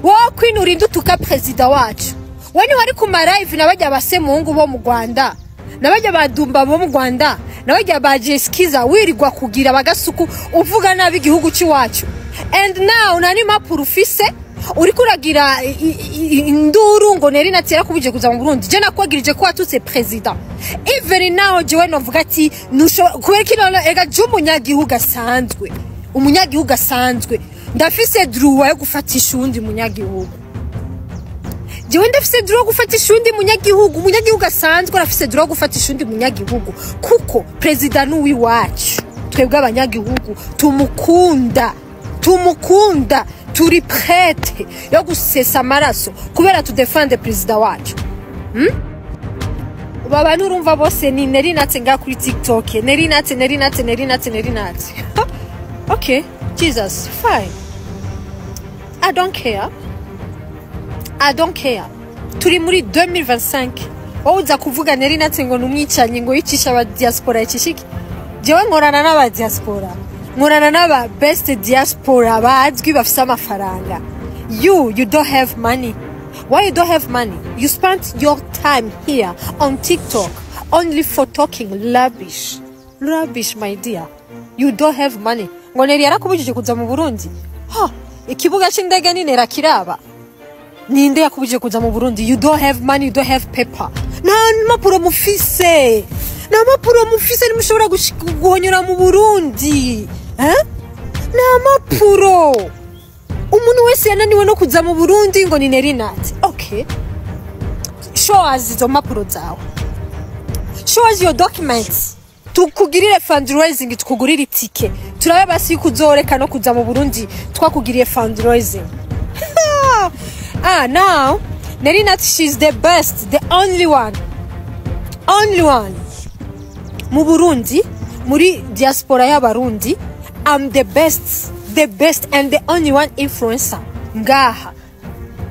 Wowe Queen, urinde utuka perezida wacu? We niwari ku ma live na bajya basemungu bo mu Rwanda, na bajya badumba bo mu Rwanda, na bajya ba Jesikiza, wirirwa kugira bagasuku uvuga nabi igihugu cy'iwacu. And now nta n'impapuro ufise, uriko uragira induru ngo Neri natera kubije kuza mu Burundi. Je nakwagirije ko watutse president. Even now jewe novuga ati kubera ko none ega je umunyagihugu asanzwe, umunyagihugu asanzwe, ndafise droit yo gufatisha uwundi munyagihugu. Jewe ndafise droit yo gufatisha uwundi munyagihugu. Umunyagihugu asanzwe arafise droit yo gufatisha uwundi munyagihugu, kuko perezida n'uwiwacu. Twebwe abanyagihugu tumukunda, tumukunda, turi prêts yo gusesa amaraso kubera tudefende perezida wacu. Ubu abantu urumva bose ni Neri Natse ngaha kuri TikTok. Neri Natse, Neri Natse, Neri Natse, Neri Natse. Okay, Jesus, fine, I don't care, I don't care. Turi muri 2025. Wowe uza kuvuga Neri Natse ngo numwicanyi, ngo yicisha aba diaspora, yicisha iki? Jewe nkorana n'aba diaspora, nkorana n'aba best diaspora bazwi bafise amafaranga. You don't have money. Why you don't have money? You spent your time here on TikTok only for talking rubbish, rubbish. My dear, you don't have money. Ngo Neri yarakubujije kuza mu Burundi. Ha, ikibuga c'indege ni Nera kiraba? Ninde yakubujije kuza mu Burundi? You don't have money, you don't have paper. Nta mpapuro mufise, nta mpapuro mufise, ntimushobora guhonyora mu Burundi, eh? Nta mpapuro. Umuntu wese yananiwe no kuza mu Burundi ngo ni Nerinati. Okay, show us izo mpapuro zawe, show us your documents, tukugirire fundraising, tukugurire itike, turabe basi yuko uzoreka no kuza mu Burundi twakugiriye fundraising. Ah, now Nerinat, she's the best, the only one, only one mu Burundi, muri diaspora y'Abarundi. I'm the best, the best and the only one influencer ngaha.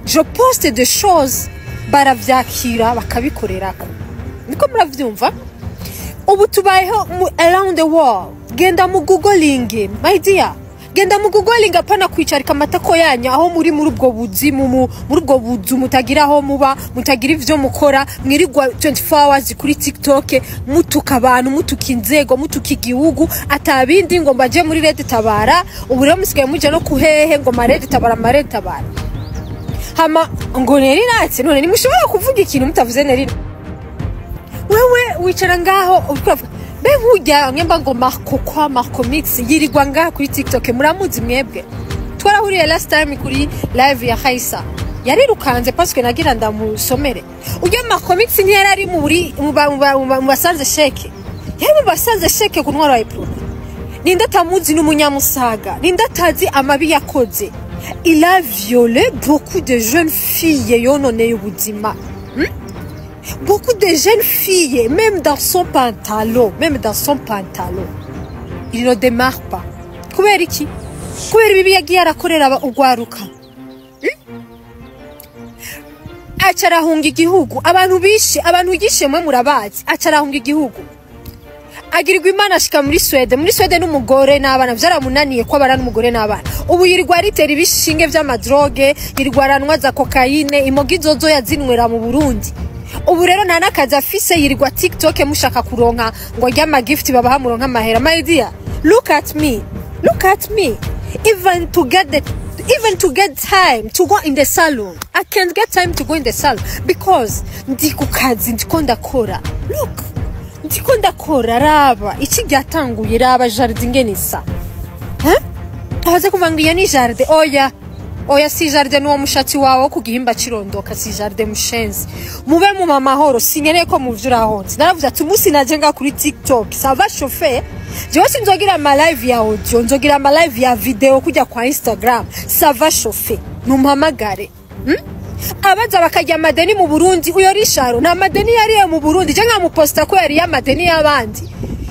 Je poste des choses, baravyakira, bakabikorerako. Niko muravyumva. Ubu tubayeho around the world. Genda mu googling, my dear, genda mu googling. Apana kwicarika amatako yanyu aho muri ubwo buzimu, muri ubwo buzu mutagira aho muba, mutagira ivyo mukora, mwirirwa 24 hours kuri TikTok mutuka abantu, mutuka inzego, mutuka igihugu, atabindi ngo mbaje muri Red Tabara. Ubu rero musigaye muja no kuhehe ngo ma Red Tabara, ma Red Tabara. Hama ngo Neri Natse. None ntimushobora kuvuga ikintu mutavuze Neri? Wewe wicara ngaho uriko uravuga mbe nkurya mwemba ngo Marco kwa Marco Mix yirirwa ngaha kuri TikTok. Muramuzi mwebwe, twarahuriye last time kuri live ya Haisa, yarirukanze parce que nagira ndamusomere. Ujya Marco Mix ntiyari ari muri mu basanze chèque? Yari mu basanze chèque ku ntwaro ya Uprona. Ninde atamuzi? N'umunyamusaga. Ninde atazi amabi yakoze? Il a violé beaucoup de jeunes filles, yononeye ubuzima beaucoup de jeunes filles, même dans son pantalon, même dans son pantalon. Il ne démarre pas. Kubera iki? Kubera ibibi yagiye arakorera urwaruka. Aca arahunga igihugu. Abantu bishe, abantu yishe mwe murabazi. Aca arahunga igihugu. Agirirwa Imana ashika muri Swede. Muri Swede n'umugore n'abana vyaramunaniye ko abana n'umugore n'abana. Ubu yirirwa aritera ibishinge vy'ama drogue, yirirwa aranwa za cocaïne, imogi zozo yazinywera mu Burundi. Ubu rero nta n'akazi afise, yirirwa TikTok mushaka kuronka ngo arye ama gift babaha, muronka amahera. My dear, look at me, look at me. Even to get time to go in the salon, I can't get time to go in the salon because ndi ku kazi, ndiko ndakora. Look, ndiko ndakora. Raba iki ryatanguye, raba jardin ingene isa. Eh? Abaze kuva ngo iyo ni jardin. Oya, oya, si jardin. N'uwo mushatsi wawe wo ku gihimba cirondoka si jardin. Mushenzi, mube mu mamahoro. Sinkeneye ko muvyura honse. Naravuze ati umunsi naje nga kuri TikTok, ça va chauffer. Jewe sinzogira ama live ya audio, nzogira ama live ya video kujya kwa Instagram. Ça va chauffer, numpamagare. Abaza bakarya amadeni mu Burundi. Uyo Risharo nta madeni yariye mu Burundi. Je nkamuposta ko yariye amadeni y'abandi.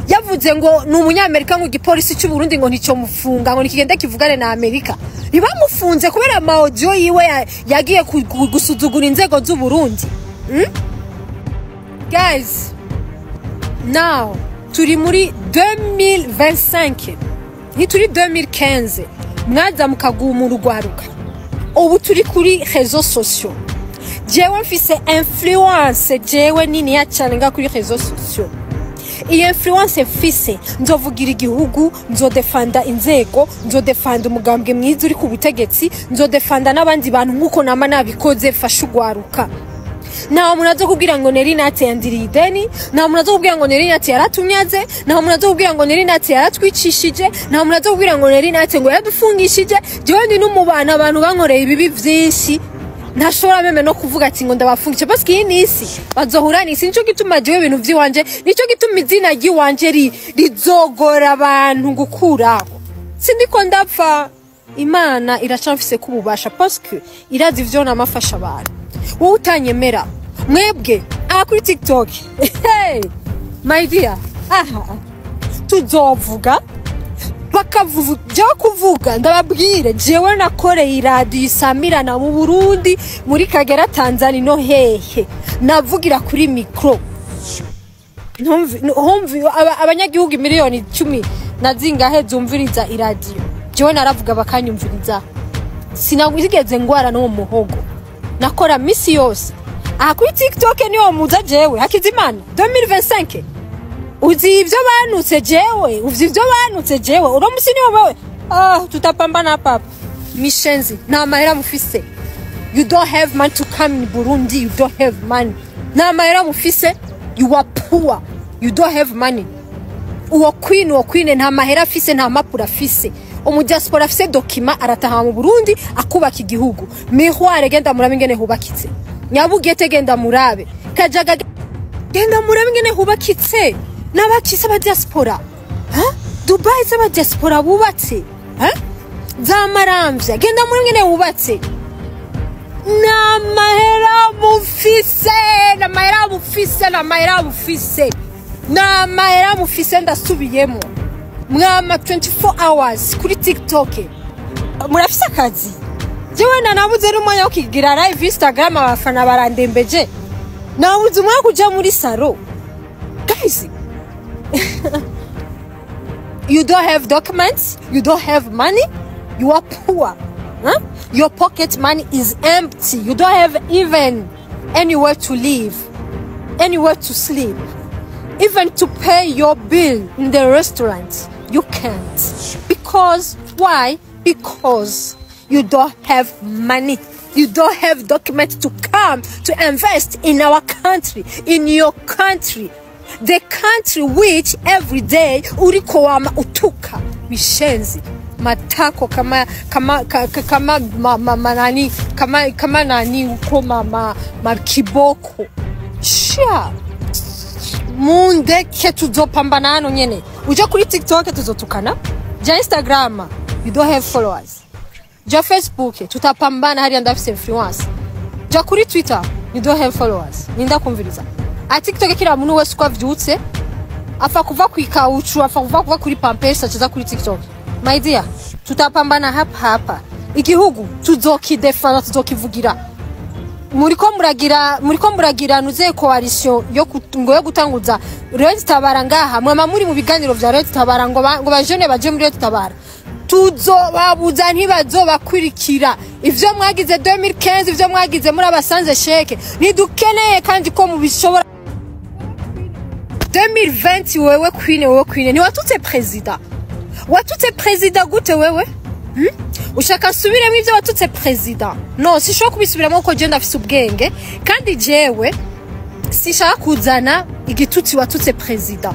Yavuze ngo ni umunyamerika, ngo igipolisi cy'u Burundi ngo nticyo mufunga, ngo nikigenda kivugane na Amerika. Ntibamufunze kubera ama audio yiwe yagiye gusuzugura inzego z'u Burundi. Guys, now turi muri 2025, ntituri 2015. Mwaza mukaguma urugwaruka. Ubu turi kuri réseaux sociaux. Jewe mfise influence, jewe niniya cyane nga kuri réseaux sociaux. Iyo influence mfise, nzovugira igihugu, nzodefanda inzego, nzodefanda umugambwe mwiza uri ku butegetsi, nzodefanda n'abandi bantu nk'uko nama nabikoze. Fasha ugwaruka. Nta muntu aza kubwira ngo Nelly Nat yandiriye ideni, nta muntu aza kubwira ngo Nelly Nat yaratumyaze, nta muntu aza kubwira ngo Nelly Nat yaratwicishije, nta muntu aza kubwira ngo Nelly Nat ngo yaradufungishije. Jewe ndi n'umubana abantu bankoreye ibibi vyinshi, ntashobora même no kuvuga ati ngo ndabafungisha, parce que iyi ni isi, bazohura n'isi. Nico gituma jewe ibintu vy'iwanje, nico gituma izina ry'iwanje rizogora abantu gukuraho. Sindiko ndapfa, Imana iracamfise ko ububasha, parce que irazi ivyo namafasha abantu. Wowe utanyemera, mwebwe aha kuri TikTok, hey, my dear, aha tuzovuga bakavuga. Jewe kuvuga, ndababwire, jewe nakoreye iradiyo isamirana mu Burundi, muri Kagera, Tanzania no hehe, navugira kuri micro. Ntumvi abanyagihugu miliyoni 10 na zingahe zumviriza iradiyo. Jewe naravuga bakanyumviriza, sinagigeze ngwara no mu muhogo, nakora misi yose. Aha kuri TikTok niwo muza jewe Hakizimana 2025. Uzi ibyo banutse jewe, uzi ibyo banutse jewe uno musi niwo wewe. Ah, tutapambana papa mishenzi. Nta mahera mufise. You don't have money to come in Burundi. You don't have money, nta mahera mufise. You are poor, you don't have money. Uwo queen, uwo queen nta mahera afise, nta mapuro afise. Umudiaspora afise document arataha mu Burundi akubaka igihugu. Miroir, genda murabe ingene hubakitse. Nyabugete, genda murabe. Kajaga, genda murabe ingene hubakitse. N'abakise abadiaspora, ha? Dubai z'abadiaspora bubatse, ha? Za Maramvya, genda murabe ingene hubatse. N'amahera mufise, n'amahera mufise, n'amahera mufise, n'amahera mufise. Ndasubiyemo, mwama 24 hours kuri TikTok. Murafise akazi? Jewe nanabuze n'umwanya wo kugira live Instagram, abafana barandembeje, nabuze umwanya wo kuja muri salon. Guys, you don't have documents, you don't have money, you are poor, huh? Your pocket money is empty. You don't have even anywhere to live, anywhere to sleep, even to pay your bill in the restaurant you can't. Because why? Because you don't have money, you don't have documents to come to invest in our country, in your country, the country which every day uriko wama utuka. Mishenzi, matako kama kama kama ma, nani, kama kama nani uko ma kiboko sha. Mundeke, tuzopambana hano nyene. Uje kuri TikTok tuzotukana, ja Instagram, you don't have followers, ja Facebook tutapambana hariya, ndafise influence, ja kuri Twitter, you don't have followers, ninda kumviriza. A TikTok, kila muntu wese uko avyutse afa kuva ku ikawucu, afa kuva kuri pampers acaza kuri TikTok. My dear, tutapambana hapa hapa. Igihugu tuzokidefana, tuzokivugira. Muriko muragira nuze coalition yo ngo yo gutanguza Red Tabara. Ngaha mwama muri mu biganiro vya Red Tabara ngo bajene baje muri Red Tabara. Tuzobabuza, ntibazobakurikira. Ivyo mwagize 2015, ivyo mwagize muri abasanze sheke, ntidukeneye kandi ko mubishobora. 2020, wewe queen, wewe queen, ntiwatutse président? Watutse président gute wewe, Ushaka subiremo ivyo watutse président? No, sishobora kubisubiramo kuko jewe ndafise ubwenge, kandi jewe sishaka kuzana igitutsi watutse président,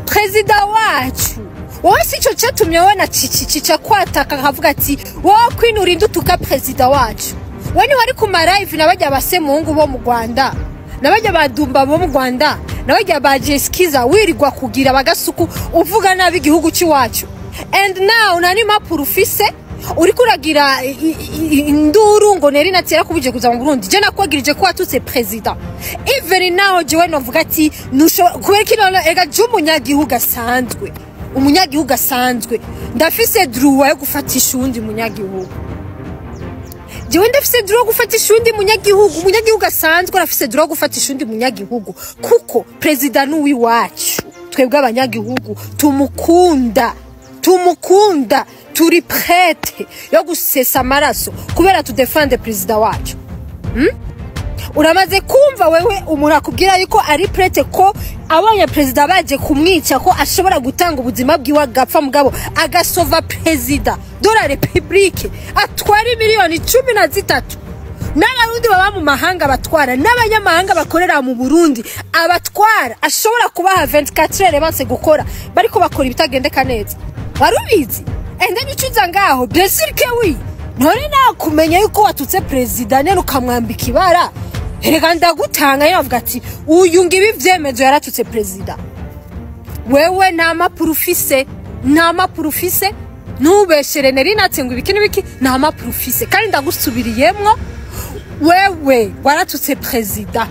président wacu. Wowe sico catumye wowe na cici cica kwataka akavuga ati: "Wowe queen, urinde utuka président wacu." We niwe ari ku ma live na barya basemungu bo mu Rwanda, na barya badumba bo mu Rwanda, na barya ba Jeskiza, wirirwa kugira bagasuku uvuga nabi igihugu c'iwacu. And now nta n'impapuro ufise, uriko uragira induru ngo Nelly Nat yarakubuje kuza mu Burundi. Je nakwagirije ko watutse président. Even now jewe novuga ati kubera ko none ega je umunyagihugu asanzwe, umunyagihugu asanzwe, ndafise droit yo gufatisha uwundi munyagihugu. Jewe ndafise droit yo gufatisha uwundi munyagihugu. Umunyagihugu asanzwe arafise droit yo gufatisha uwundi munyagihugu, kuko président n'uwiwacu, twebwe abanyagihugu tumukunda, tumukunda. Turi prêtes yo gusesa amaraso kubera tudefende perezida wacu. Uramaze kumva wewe umuntu akubwira yuko ari prête, ko abonye perezida baje kumwica, ko ashobora gutanga ubuzima bwiwe agapfa, mugabo agasova perezida de la République atwara 13 miliyoni n'Abarundi baba mu mahanga batwara, n'abanyamahanga bakorera mu Burundi abatwara, ashobora kubaha 24 heures banse gukora, bariko bakora ibitagendeka neza? Wari ubizi? And then ucuza ngaho. Bien sûr que oui. None nakumenya yuko watutse perezida nene ukamwambika ibara, erega ndagutanga. Yavuga ati uyu ngibi vyemezo, yaratutse perezida. Wewe nta mapuro ufise, nta mapuro ufise. Ntubeshere Neri Natse ngo ibiki n'ibiki, nta mapuro ufise. Kandi ndagusubiriyemwo, wewe waratutse perezida.